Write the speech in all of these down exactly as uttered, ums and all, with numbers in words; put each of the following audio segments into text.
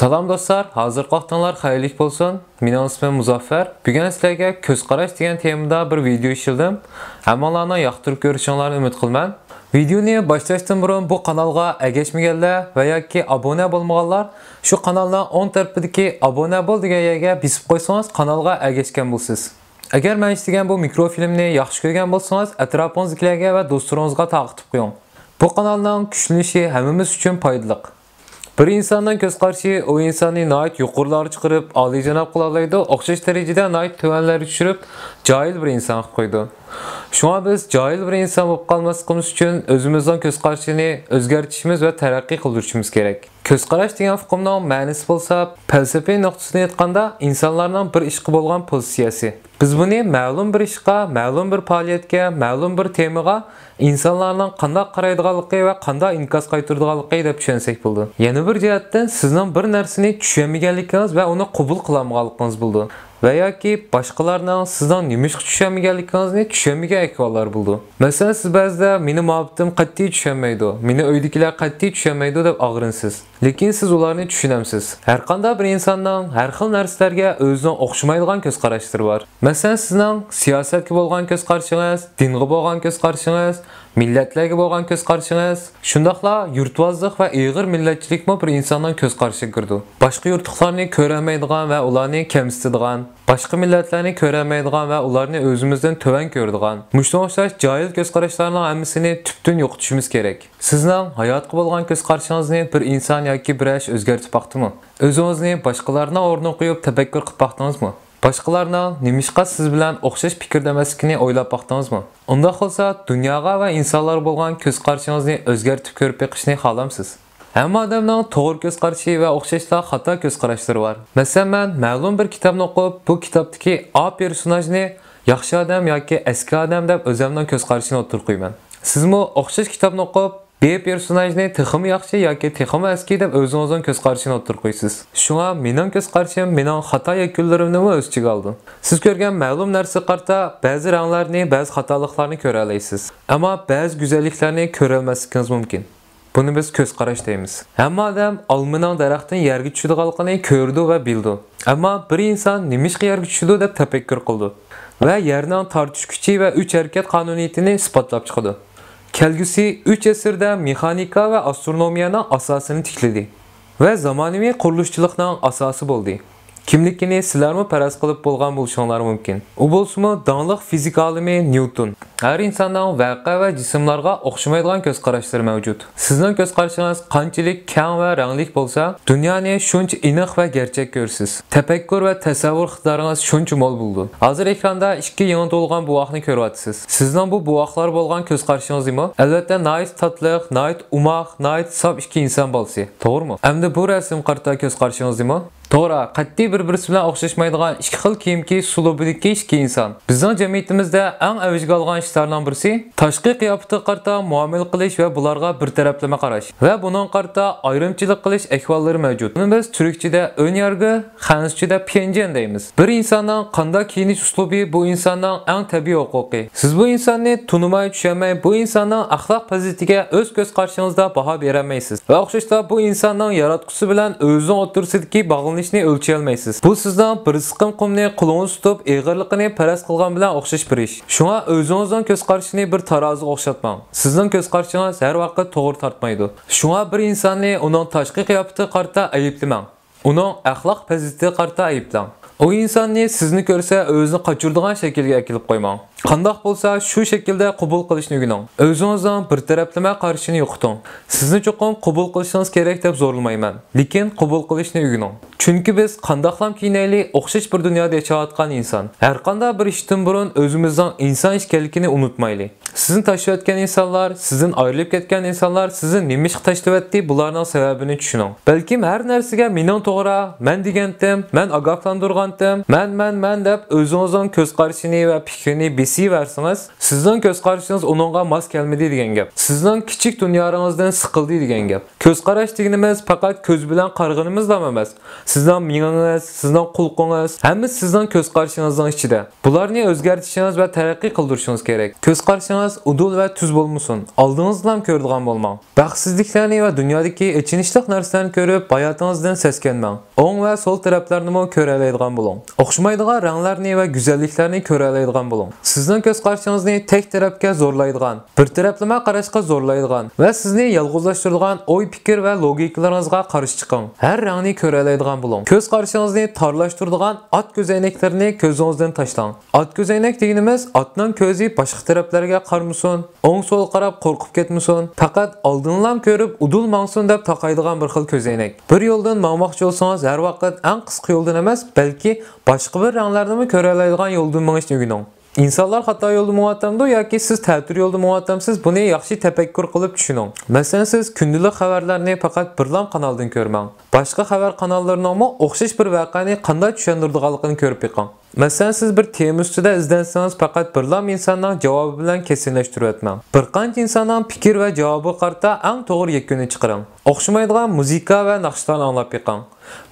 سالام دوستلار، ھازىرقى ۋاقتىڭلار خەيرلىك بولسۇن. مېنىڭ ئىسمىم مۇزاففەر. بۈگۈن سىلەرگە كۆز قاراش دېگەن تېمىدا بىر ۋىدېئو ئىشلىدىم. ھەممىڭلارنىڭ ياقتۇرۇپ كۆرۈشۈڭلارنى ئۈمىد قىلىمەن. ۋىدېئونى باشلاشتىن بۇرۇن بۇ قانالغا ئەگەشمىگەنلەر ۋە ياكى ئابۇنە بولمىغانلار شۇ قانالنىڭ ئوڭ تەرىپىدىكى ئابۇنە بول دېگەن يەرگە بېسىپ قويسىڭىز قانالغا ئەگەشكەن بولىسىز. ئەگەر مەن ئىشلىگەن بۇ مىكروفىلىمنى ياخشى كۆرگەن بولسىڭىز ئەتراپىڭىزدىكىلەرگە ۋە دوستلىرىڭىزغا تارقىتىپ قويۇڭ. بۇ قانالنىڭ كۈچلىنىشى ھەممىمىز ئۈچۈن پايدىلىق. بىر ئىنساننىڭ كۆز قارىشى ئۇ ئىنساننى ناھايىتى يۇقىرىلارغا چىقىرىپ، ئالىيجاناب قىلالايدۇ، ئوخشاش دەرىجىدە ناھايىتى تۆۋەنلەرگە چۈشۈرۈپ، جاھىل بىر ئىنسان قىلىپ قويىدۇ. شۇڭا بىز جاھىل بىر ئىنسان بولۇپ قالماسلىقىمىز ئۈچۈن ئۆزىمىزنىڭ كۆز قارىشىنى ئۆزگەرتىشىمىز ۋە تەرەققىي قىلدۇرۇشىمىز كېرەك. كۆز قاراش دېگەن ئۇقۇمنىڭ مەنىسى بولسا، پەلسەپىي نۇقتىسىدىن ئېيتقاندا، ئىنسانلارنىڭ بىر ئىشقا بولغان پوزىتسىيەسى. بىز بۇنى مەلۇم بىر ئىشقا، مەلۇم بىر پائالىيەتكە، مەلۇم بىر تېمىغا ئىنسانلارنىڭ قانداق قارايدىغانلىقى ۋە قانداق ئىنكاس قايتۇرىدىغانلىقى دەپ چۈشەنسەك بولىدۇ. يەنە بىر جەھەتتىن، سىزنىڭ بىر نەرسىنى چۈشەنمىگەنلىكىڭىز ۋە ئۇنى قوبۇل قىلالمىغانلىقىڭىز بولىدۇ. ۋە ياكى باشقىلارنىڭ سىزنىڭ نېمىشقا چۈشەنمىگەنلىكىڭىزنى چۈشەنمىگەن ئەھۋاللار بولىدۇ. مەسىلەن، سىز بەزىدە مېنىڭ مۇھەببىتىم قەتئىي چۈشەنمەيدۇ، مېنى ئۆيدىكىلەر قەتئىي چۈشەنمەيدۇ دەپ ئاغرىنىسىز. لېكىن سىز ئۇلارنى چۈشىنەمسىز. ھەرقانداق بىر ئىنساننىڭ ھەر خىل نەرسىلەرگە ئۆزىنىڭ ئوخشىمايدىغان كۆز قاراشلىرى بار. مەسىلەن، سىزنىڭ سىياسەتكە بولغان كۆز قارىشىڭىز، دىنغا بولغان كۆز قارىشىڭىز، مىللەتلەرگە بولغان كۆز قارىشىڭىز، شۇنداقلا يۇرتۋازلىق ۋە ئېغىر مىللەتچىلىكمۇ بىر ئىنساننىڭ كۆز قارىشىغا كىرىدۇ. باشقا يۇرتلۇقلارنى كۆرەلمەيدىغان ۋە ئۇلارنى كەمسىتىدىغان، باشقا مىللەتلەرنى كۆرەلمەيدىغان ۋە ئۇلارنى ئۆزىمىزدىن تۆۋەن كۆرىدىغان، مۇشۇنىڭغا ئوخشاش جاھىل كۆز قاراشلارنىڭ ھەممىسىنى تۈپتىن يوقىتىشىمىز كېرەك. سىزنىڭ ھاياتقا بولغان كۆز قارىشىڭىزنى بىر ئىنسان ياكى بىر ئىش ئۆزگەرتىپ باقتىمۇ؟ ئۆزىڭىزنى باشقىلارنىڭ ئورنىغا قويۇپ تەپەككۇر قىلىپ باقتىڭىزمۇ؟ باشقىلارنىڭ نېمىشقا سىز بىلەن ئوخشاش پىكىردە ئەمەسلىكىنى ئويلاپ باقتىڭىزمۇ؟ ئۇنداق بولسا، دۇنياغا ۋە ئىنسانلارغا بولغان كۆز قارىشىڭىزنى ئۆزگەرتىپ كۆرۈپ بېقىشنى خالامسىز؟ ھەممە ئادەمنىڭ توغرا كۆز قارىشى ۋە ئوخشاشلا خاتا كۆز قاراشلىرى بار. مەسىلەن، مەن مەلۇم بىر كىتابنى ئوقۇپ، بۇ كىتابتىكى ئا پېرسوناژنى ياخشى ئادەم ياكى ئەسكى ئادەم دەپ ئۆزەمنىڭ كۆز قارىشىنى ئوتتۇرىغا قويىمەن. سىزمۇ ئوخشاش كىتابنى ئوقۇپ، بى پېرسوناژنى تېخىمۇ ياخشى ياكى تېخىمۇ ئەسكى دەپ ئۆزىڭىزنىڭ كۆز قارىشىنى ئوتتۇرىغا قويىسىز. شۇڭا مېنىڭ كۆز قارىشىم مېنىڭ خاتا يەكۈنلىرىمنىمۇ ئۆز ئىچىگە ئالىدۇ. سىز كۆرگەن مەلۇم نەرسىگە قارىتا بەزى رەڭلەرنى، بەزى خاتالىقلارنى كۆرەلەيسىز. ئەمما بەزى گۈزەللىكلەرنى كۆرەلمەسلىكىڭىز مۇمكىن. بۇنى بىز كۆز قاراش دەيمىز. ھەممە ئادەم ئالمىنىڭ دەرەختىن يەرگە چۈشىدىغانلىقىنى كۆرىدۇ ۋە بىلىدۇ. ئەمما بىر ئىنسان نېمىشقا يەرگە چۈشىدۇ دەپ تەپەككۇر قىلىدۇ ۋە يەرنىڭ تارتىش كۈچى ۋە ئۈچ ھەرىكەت قانۇنىيىتىنى ئىسپاتلاپ چىقىدۇ. كەلگۈسى ئۈچ ئەسىردە مېخانىكا ۋە ئاسترونومىيەنىڭ ئاساسىنى تىكلىدى ۋە زامانىۋى قۇرۇلۇشچىلىقنىڭ ئاساسى بولدى. كىملىكىنى سىلەرمۇ پەرەز قىلىپ بولغان بولۇشۇڭلار مۇمكىن. ئۇ بولسىمۇ داڭلىق فىزىكا ئالىمى نيۇتون. ھەر ئىنساننىڭ ۋەقە ۋە جىسىملارغا ئوخشىمايدىغان كۆز قاراشلىرى مەۋجۇت. سىزنىڭ كۆز قارىشىڭىز قانچىلىك كەڭ ۋە رەڭلىك بولسا، دۇنيانى شۇنچە ئېنىق ۋە گەرچەك كۆرىسىز. تەپەككۇر ۋە تەسەۋۋۇر ئىقتىدارىڭىز شۇنچە مول بولىدۇ. ھازىر ئېكراندا ئىككى يېڭى تۇغۇلغان بوۋاقنى كۆرۈۋاتىسىز. سىزنىڭ بۇ بوۋاقلارغا بولغان كۆز قارىشىڭىزمۇ، ئەلۋەتتە، ناھايىتى تاتلىق، ناھايىتى ئوماق، ناھايىتى ساپ ئىككى ئىنسان بالىسى. توغرىمۇ؟ ئەمدى بۇ رەسىمگە قارىتا كۆز قارىشىڭىزنىمۇ؟ توغرا، قەتئىي بىر-بىرسى بىلەن ئوخشاشمايدىغان ئىككى خىل كىيىم كىيىش ئۇسلۇبىدىكى ئىككى ئىنسان. بىزنىڭ جەمئىيىتىمىزدە ئەڭ ئەۋجىگە ئالغان ئىشلارنىڭ بىرسى، تاشقى قىياپىتىگە قارىتا مۇئامىلە قىلىش ۋە بۇلارغا بىر تەرەپلىمە قاراش ۋە بۇنىڭغا قارىتا ئايرىمچىلىق قىلىش ئەھۋاللىرى مەۋجۇت. بۇنى بىز تۈركچىدە ئۆنيارگى، خەنزۇچىدا پيەنجەن دەيمىز. بىر ئىنساننىڭ قانداق كىيىنىش ئۇسلۇبى بۇ ئىنساننىڭ ئەڭ تەبىئىي ھوقۇقى. سىز بۇ ئىنساننى تونۇماي، چۈشەنمەي، بۇ ئىنساننىڭ ئەخلاق پەزىلىتىگە ئۆز كۆز قارىشىڭىزدا باھا بېرەلمەيسىز ۋە ئوخشاشلا بۇ ئىنساننىڭ ياراتقۇسى بىلەن ئۆزىنىڭ ئوتتۇرىسىدىكى باغلىنىشنى ئۆلچىيەلمەيسىز. بۇ سىزنىڭ بىر سىقىم قۇمنى قولىڭىزدا تۇتۇپ، ئېغىرلىقىنى پەرەز قىلغان بىلەن ئوخشاش بىر ئىش. شۇڭا ئۆزىڭىزنىڭ كۆز قارىشىنى بىر تارازىغا ئوخشاتماڭ. سىزنىڭ كۆز قارىشىڭىز ھەر ۋاقىت توغرا تارتمايدۇ. شۇڭا بىر ئىنساننى ئۇنىڭ تاشقى قىياپىتىگە قارىتا ئەيىبلىمەڭ. ئۇنىڭ ئەخلاق پەزىلىتىگە قارىتا ئەيىبلەڭ. ئۇ ئىنساننى سىزنى كۆرسە ئۆزىنى قاچۇرىدىغان شەكىلگە ئەكېلىپ قويماڭ. قانداق بولسا شۇ شەكىلدە قوبۇل قىلىشنى ئۆگىنىڭ. ئۆزىڭىزنىڭ بىر تەرەپلىمە قارىشىنى يوقىتىڭ. سىزنى چوقۇم قوبۇل قىلىشىڭىز كېرەك دەپ زورلىمايمەن، لېكىن قوبۇل قىلىشنى ئۆگىنىڭ. چۈنكى بىز قانداقلام كىيىنەيلى، ئوخشاش بىر دۇنيادا ياشاۋاتقان ئىنسان. ھەرقانداق بىر ئىشتىن بۇرۇن ئۆزىمىزنىڭ ئىنسان ئىكەنلىكىنى ئۇنتۇمايلى. سىزنى تاشلىۋەتكەن ئىنسانلار، سىزدىن ئايرىلىپ كەتكەن ئىنسانلار سىزنى نېمىشقا تاشلىۋەتتى، بۇلارنىڭ سەۋەبىنى چۈشىنىڭ. بەلكىم ھەر نەرسىگە مېنىڭ توغرا، مەن دېگەنتىم، مەن ئاگاھلاندۇرغانتىم، مەن، مەن، مەن دەپ ئۆزىڭىزنىڭ كۆز قارىشىنى ۋە پىكرىنى بېسىۋەرسىڭىز، سىزنىڭ كۆز قارىشىڭىز ئۇنىڭغا ماس كەلمىدى دېگەن گەپ. سىزنىڭ كىچىك دۇنياڭىزدىن سىقىلدى دېگەن گەپ. كۆز قاراش دېگىنىمىز پەقەت كۆز بىلەن قارىغىنىمىزلا ئەمەس. سىزنىڭ مېڭىڭىز، سىزنىڭ قۇلىقىڭىز، ھەممىسى سىزنىڭ كۆز قارىشىڭىزنىڭ ئىچىدە. بۇلارنى ئۆزگەرتىشىڭىز ۋە تەرەققىي قىلدۇرۇشىڭىز كېرەك. كۆز قارىشىڭىز ئۇدۇل ۋە تۈز بولمىسۇن. ئالدىڭىزدىلا كۆرىدىغان بولماڭ. بەختسىزلىكلەرنى ۋە دۇنيادىكى ئېچىنىشلىق نەرسىلەرنى كۆرۈپ، ھاياتىڭىزدىن سەسكەنمەڭ. مەڭ. ئوڭ ۋە سول تەرەپلەرنىمۇ كۆرەلەيدىغان بولۇڭ. ئوخشىمايدىغان رەڭلەرنى ۋە گۈزەللىكلەرنى كۆرەلەيدىغان بولۇڭ. سىزنىڭ كۆز قارىشىڭىزنى تەك تەرەپكە زورلايدىغان، بىر تەرەپلىمە قاراشقا زورلايدىغان ۋە سىزنى يالغۇزلاشتۇرىدىغان ئوي-پىكىر ۋە لوگىكىلىرىڭىزغا قارشى چىقىڭ. ھەر رەڭنى كۆرەلەيدىغان بولۇڭ. كۆز قارىشىڭىزنى تارلاشتۇرىدىغان ئات كۆزەينەكلىرىنى كۆزىڭىزدىن تاشلاڭ. ئات كۆزەينەك دېگىنىمىز ئاتنىڭ كۆزى باشقا تەرەپلەرگە قارىمىسۇن، ئوڭ-سول قاراپ قورقۇپ كەتمىسۇن، پەقەت ئالدىنلام كۆرۈپ ئۇدۇل ماڭسۇن دەپ تاقايدىغان بىر خىل كۆزەينەك. بىر يولدىن ماڭماقچى بولسىڭىز، ھەر ۋاقىت ئەڭ قىسقا يولدىن ئەمەس، بەلكى باشقا بىر رەڭلەرنىمۇ كۆرەلەيدىغان يولدىن مېڭىشنى ئۆگىنىڭ. ئىنسانلار خاتا يولدا مېڭىۋاتامدۇ ياكى سىز تەتۈر يولدا مېڭىۋاتامسىز، بۇنى ياخشى تەپەككۇر قىلىپ چۈشىنىڭ. مەسىلەن، سىز كۈندىلىك خەۋەرلەرنى پەقەت بىرلا قانالدىن كۆرمەڭ. باشقا خەۋەر قاناللىرىنىڭمۇ ئوخشاش بىر ۋەقەنى قانداق چۈشەندۈرىدىغانلىقىنى كۆرۈپ بېقىڭ. مەسىلەن، سىز بىر تېما ئۈستىدە ئىزدەنسىڭىز، پەقەت بىرلا ئىنساننىڭ جاۋابى بىلەن كەسىڭلەشتۈرۈۋەتمەڭ. بىر قانچە ئىنساننىڭ پىكىر ۋە جاۋابىغا قارىتا ئەڭ توغرا يەكۈننى چىقىرىڭ. ئوخشىمايدىغان مۇزىكا ۋە ناخشىلارنى ئاڭلاپ بېقىڭ.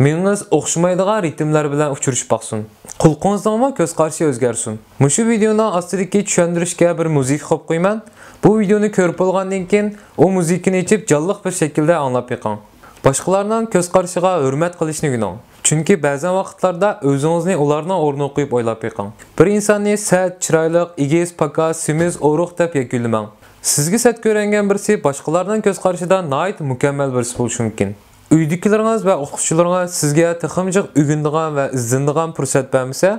مېڭىڭىز ئوخشىمايدىغان رىتىملەر بىلەن ئۇچرىشىپ باقسۇن. قۇلىقىڭىزنىڭمۇ كۆز قارىشى ئۆزگەرسۇن. مۇشۇ ۋىدېئونىڭ ئاستىدىكى چۈشەندۈرۈشكە بىر مۇزىكا قويۇپ قويىمەن. بۇ ۋىدېئونى كۆرۈپ بولغاندىن كېيىن، ئۇ مۇزىكىنى ئېچىپ، جانلىق بىر شەكىلدە ئاڭلاپ بېقىڭ. باشقىلارنىڭ كۆز قارىشىغا ھۆرمەت قىلىشنى ئۆگىنىڭ. چۈنكى بەزەن ۋاقىتلاردا ئۆزىڭىزنى ئۇلارنىڭ ئورنىغا قويۇپ ئويلاپ بېقىڭ. بىر ئىنساننى سەت، چىرايلىق، ئېگىز، پاكاز، سېمىز، ئورۇق دەپ يەكۈنلىمەڭ. سىزگە سەت كۆرۈنگەن بىرسى باشقىلارنىڭ كۆز قارىشىدا ناھايىتى مۇكەممەل بىرسى بولۇشى مۇمكىن. ئۆيدىكىلىرىڭىز ۋە ئوقۇتقۇچىلىرىڭىز سىزگە تېخىمۇ جىق ئۆگىنىدىغان ۋە ئىزدىنىدىغان پۇرسەت بەرمىسە،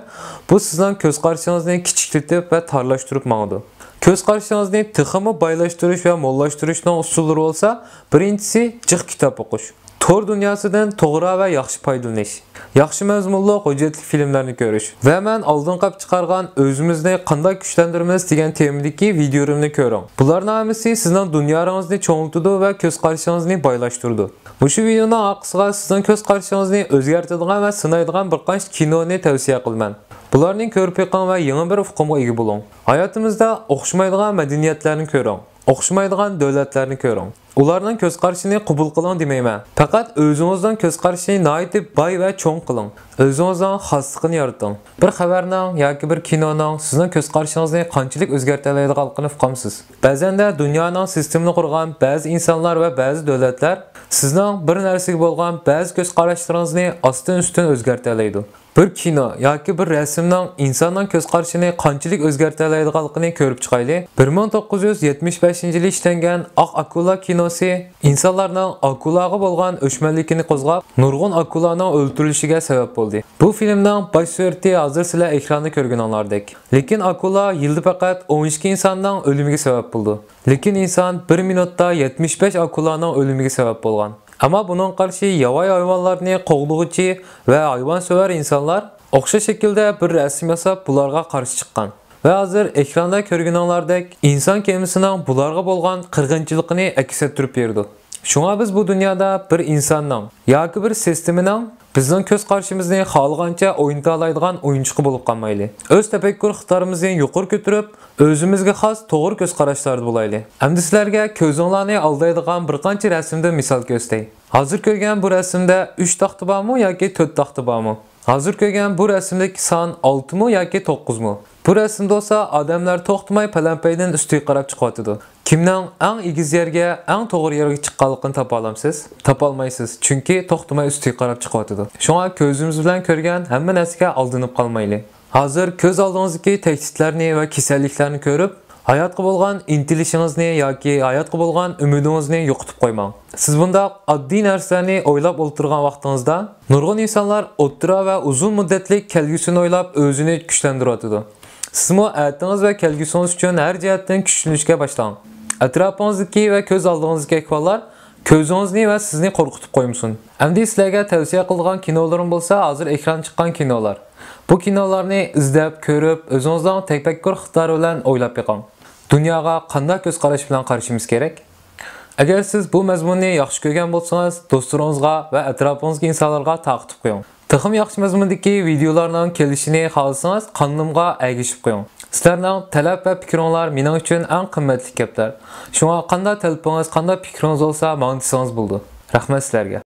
بۇ سىزنىڭ كۆز قارىشىڭىزنى كىچىكلىتىپ ۋە تارلاشتۇرۇپ ماڭىدۇ. كۆز قارىشىڭىزنى تېخىمۇ بايلاشتۇرۇش ۋە موللاشتۇرۇشنىڭ ئۇسۇللىرى بولسا، بىرىنچىسى، جىق كىتاب ئوقۇش. تور دۇنياسىدىن توغرا ۋە ياخشى پايدىلىنىش. ياخشى مەزمۇنلۇق ھۆججەتلىك فىلىملەرنى كۆرۈش. ۋە مەن ئالدىن قاپ چىقارغان ئۆزىمىزنى قانداق كۈچلەندۈرىمىز دېگەن تېمىدىكى ۋىدېئولىرىمنى كۆرۈڭ. بۇلارنىڭ ھەممىسى سىزنىڭ دۇنيا رېڭىڭىزنى چوڭىتىدۇ ۋە كۆز قارىشىڭىزنى بايلاشتۇرىدۇ. مۇشۇ ۋىدېئونىڭ ئارقىسىغا سىزنىڭ كۆز قارىشىڭىزنى ئۆزگەرتىدىغان ۋە سىنايدىغان بىر قانچە كىنونى تەۋسىيە قىلىمەن. بۇلارنى كۆرۈپ بېقىڭ ۋە يېڭى بىر ئۇقۇمغا ئىگە بولۇڭ. ھاياتىمىزدا ئوخشىمايدىغان مەدەنىيەتلەرنى كۆرۈڭ. ئوخشىمايدىغان دۆلەتلەرنى كۆرۈڭ. ئۇلارنىڭ كۆز قارىشىنى قوبۇل قىلىڭ دېمەيمەن. پەقەت ئۆزىڭىزنىڭ كۆز قارىشىنى ناھايىتى باي ۋە چوڭ قىلىڭ. ئۆزىڭىزنىڭ خاسلىقىنى يارىتىڭ. بىر خەۋەرنىڭ ياكى بىر كىنونىڭ سىزنىڭ كۆز قارىشىڭىزنى قانچىلىك ئۆزگەرتەلەيدىغانلىقىنى ئۇقامسىز؟ بەزەندە دۇنيانىڭ سىستېمىنى قۇرغان بەزى ئىنسانلار ۋە بەزى دۆلەتلەر سىزنىڭ بىر نەرسىگە بولغان بەزى كۆز قاراشلىرىڭىزنى ئاستىن-ئۈستۈن ئۆزگەرتەلەيدۇ. بىر كىنو ياكى بىر رەسىمنىڭ ئىنساننىڭ كۆز قارىشىنى قانچىلىك ئۆزگەرتەلەيدىغانلىقىنى كۆرۈپ چىقايلى. بىر مىڭ توققۇز يۈز يەتمىش بەشىنچى يىلى ئىشلەنگەن ئاق ئاكۇلا كىنوسى ئىنسانلارنىڭ ئاكۇلاغا بولغان ئۆچمەنلىكىنى قوزغاپ، نۇرغۇن ئاكۇلانىڭ ئۆلتۈرۈلۈشىگە سەۋەب بولدى. بۇ فىلىمنىڭ باش سۈرىتى ھازىر سىلەر ئېكراندا كۆرگىنىڭلاردەك. لېكىن ئاكۇلا يىلدا پەقەت ئون ئىككى ئىنساننىڭ ئۆلۈمىگە سەۋەب بولىدۇ. لېكىن ئىنسان بىر مىنۇتتا يەتمىش بەش ئاكۇلانىڭ ئۆلۈمىگە سەۋەب بولغان. ئەمما بۇنىڭغا قارشى ياۋايى ھايۋانلارنى قوغدىغۇچى ۋە ھايۋانسۆيەر ئىنسانلار ئوخشاش شەكىلدە بىر رەسىم ياساپ، بۇلارغا قارشى چىققان. ۋە ھازىر ئېكراندا كۆرگىنىڭلاردەك ئىنسان كېمىسىنىڭ بۇلارغا بولغان قىرغىنچىلىقىنى ئەكس ئەتتۈرۈپ بېرىدۇ. شۇڭا بىز بۇ دۇنيادا بىر ئىنساننىڭ ياكى بىر سىستېمىنىڭ بىزنىڭ كۆز قارىشىمىزنى خالىغانچە ئوينىتالايدىغان ئويۇنچۇقى بولۇپ قالمايلى. ئۆز تەپەككۇر ئىقتىدارىمىزنى يۇقىرى كۆتۈرۈپ، ئۆزىمىزگە خاس توغرا كۆز قاراشلاردا بولايلى. ئەمدى سىلەرگە كۆزۈڭلارنى ئالدايدىغان بىر قانچە رەسىمدىن مىسال كۆرسىتەي. ھازىر كۆرگەن بۇ رەسىمدە ئۈچ تاختا بارمۇ ياكى تۆت تاختا بارمۇ؟ ھازىر كۆرگەن بۇ رەسىمدىكى سان ئالتىمۇ ياكى توققۇزمۇ؟ بۇ رەسىمدە بولسا ئادەملەر توختىماي پەلەمپەيدىن ئۈستىگە قاراپ چىقىۋاتىدۇ. كىمنىڭ ئەڭ ئېگىز يەرگە، ئەڭ توغرا يەرگە چىققانلىقىنى تاپالامسىز؟ تاپالمايسىز، چۈنكى توختىماي ئۈستىگە قاراپ چىقىۋاتىدۇ. شۇڭا كۆزىمىز بىلەن كۆرگەن ھەممە نەرسىگە ئالدىنىپ قالمايلى. ھازىر كۆز ئالدىڭىزدىكى تەھدىتلەرنى ۋە كېسەللىكلەرنى كۆرۈپ، ھاياتقا بولغان ئىنتىلىشىڭىزنى ياكى ھاياتقا بولغان ئۈمىدىڭىزنى يوقىتىپ قويماڭ. سىز بۇنداق ئاددىي نەرسىلەرنى ئويلاپ ئولتۇرغان ۋاقتىڭىزدا، نۇرغۇن ئىنسانلار ئوتتۇرا ۋە ئۇزۇن مۇددەتلىك كەلگۈسىنى ئويلاپ ئۆزىنى كۈچلەندۈرۈۋاتىدۇ. سىزمۇ ئەتىڭىز ۋە كەلگۈسىڭىز ئۈچۈن ھەر جەھەتتىن كۈچلىنىشكە باشلاڭ. ئەتراپىڭىزدىكى ۋە كۆز ئالدىڭىزدىكى ئەھۋاللار كۆزىڭىزنى ۋە سىزنى قورقۇتۇپ قويمىسۇن. ئەمدى سىلەرگە تەۋسىيە قىلىدىغان كىنولىرىم بولسا ھازىر ئېكران چىققان كىنولار. بۇ كىنولارنى ئىزدەپ، كۆرۈپ، ئۆزىڭىزنىڭ تەپەككۇر ئىقتىدارى بىلەن ئويلاپ بېقىڭ. دۇنياغا قانداق كۆز قاراش بىلەن قارىشىمىز كېرەك؟ ئەگەر سىز بۇ مەزمۇننى ياخشى كۆرگەن بولسىڭىز، دوستلىرىڭىزغا ۋە ئەتراپىڭىزدىكى ئىنسانلارغا تارقىتىپ قويۇڭ. تېخىمۇ ياخشى مەزمۇندىكى ۋىدېئولارنىڭ كېلىشىنى خالىسىڭىز، قانىلىمغا ئەگىشىپ قويۇڭ. سىلەرنىڭ تەلەپ ۋە پىكرىڭلار مېنىڭ ئۈچۈن ئەڭ قىممەتلىك گەپلەر. شۇڭا قانداق تەلىپىڭىز، قانداق پىكرىڭىز بولسا، ماڭا دېسىڭىز بولىدۇ. رەھمەت سىلەرگە.